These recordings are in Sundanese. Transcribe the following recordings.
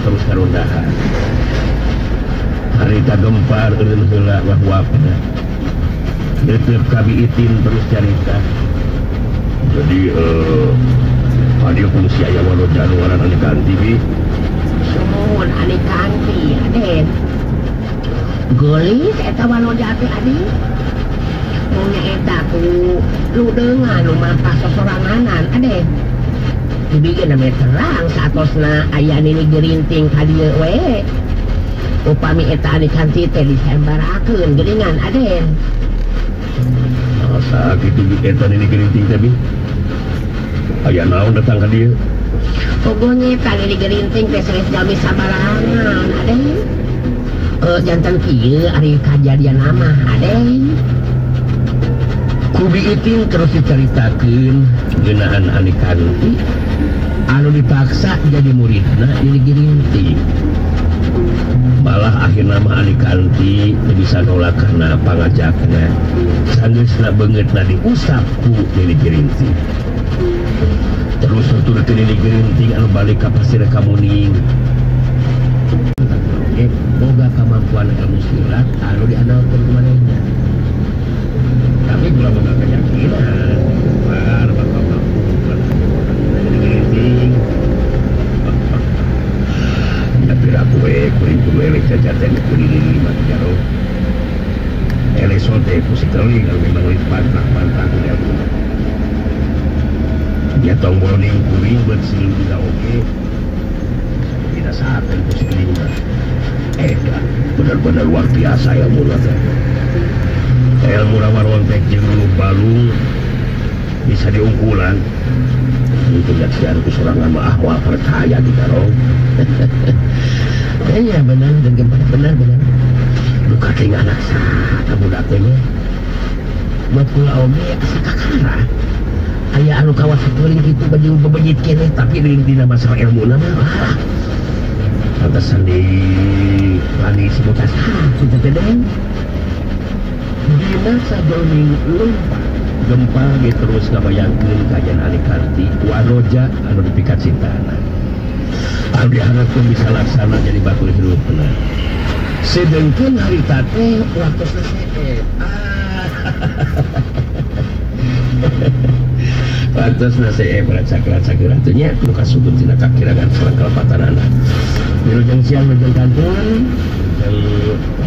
terus karondahan. Harita gempar eureun heula wah-wapna. Tetep kami itin terus carita. Jadi radio fungsi aya waloja anu ngaran Ani Kanti bi. Sumuhun Ani Kanti, Aden. Geulis eta waloja teh Adi. Mun eta ku ludeungan nu mampa sosoranganan, Aden. Jadi ge name terang saatosna aya nini gerinting ka dieu we. Upami eta Ani Kanti teh disembarakeun geuningan, Aden. Masa kitu eta nini gerinting teh bi? Aya naon datang ka dieu? Pokoknya tadi digerinting teh sanes jalmi sabarangan, Aden. Jantan kieu ari kajadian mah, Aden. Ku Bi Itin terus dicaritakeun ngeunaan Ani Kanti anu dipaksa jadi muridna Nini Gerinting. Malah akhirna mah Ani Kanti teu bisa nolak kana pangajakna. Sanggeusna beungeutna diusap ku Nini Gerinting. Terus nuturkeun Nini Gerinting anu balik ka Pasir Kamuning. Boga kemampuan ilmu silat anu diandalkeun ku manehna. Tapi kula boga keyakinan par bakal mampu Nini Gerinting. Tapi raku we kuring kudu elek jajaten ku Nini mah jaro. Elek sote ku si keling anu memang geus pantah-pantah ku ilmu. Dia tong boloning kuring buat siling juga oke. Tidak saatnya ku si keling mah. Benar-benar luar biasa ilmu teh. Ilmu rawarontek jeung luluh balung bisa diungkulan. Itu nyaksian ku sorangan mah moal percaya kita rong. Iya benar dan gempar benar benar. Duka teh anak saha budak teh nya. Buat kula oge asa kakara. Aya anu kawas kuring kitu baju bebejit keneh tapi dina masalah ilmuna mah ah. Pantesan di lani si bocah saha teh deh. Dina sajroning lompat gempa ge terus ngabayangkeun kaayaan Ani Kanti ku Anoja anu dipikat cintana. Anu diharapkeun bisa laksana jadi batur hirupna. Sedengkeun harita teh waktosna seep. Waktosna seep racak-racak teh nya kudu kasubun tina kakirangan sareng kalepatanana. Wilujeng siang wilujeng kantun jeung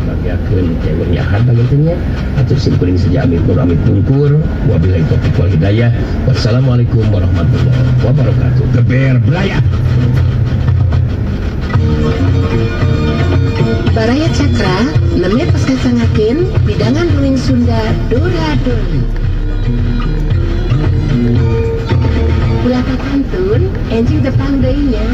bagiakeun keun nyahan bagian nya atur sim kuring sejami amit pungkur wabillahi taufiq wal hidayah. Wassalamualaikum warahmatullahi wabarakatuh. Geber beraya. Baraya Cakra nembe paskasangakeun pidangan dongeng Sunda Dora Dori. Ulah kakantun enjing tepang deui nya.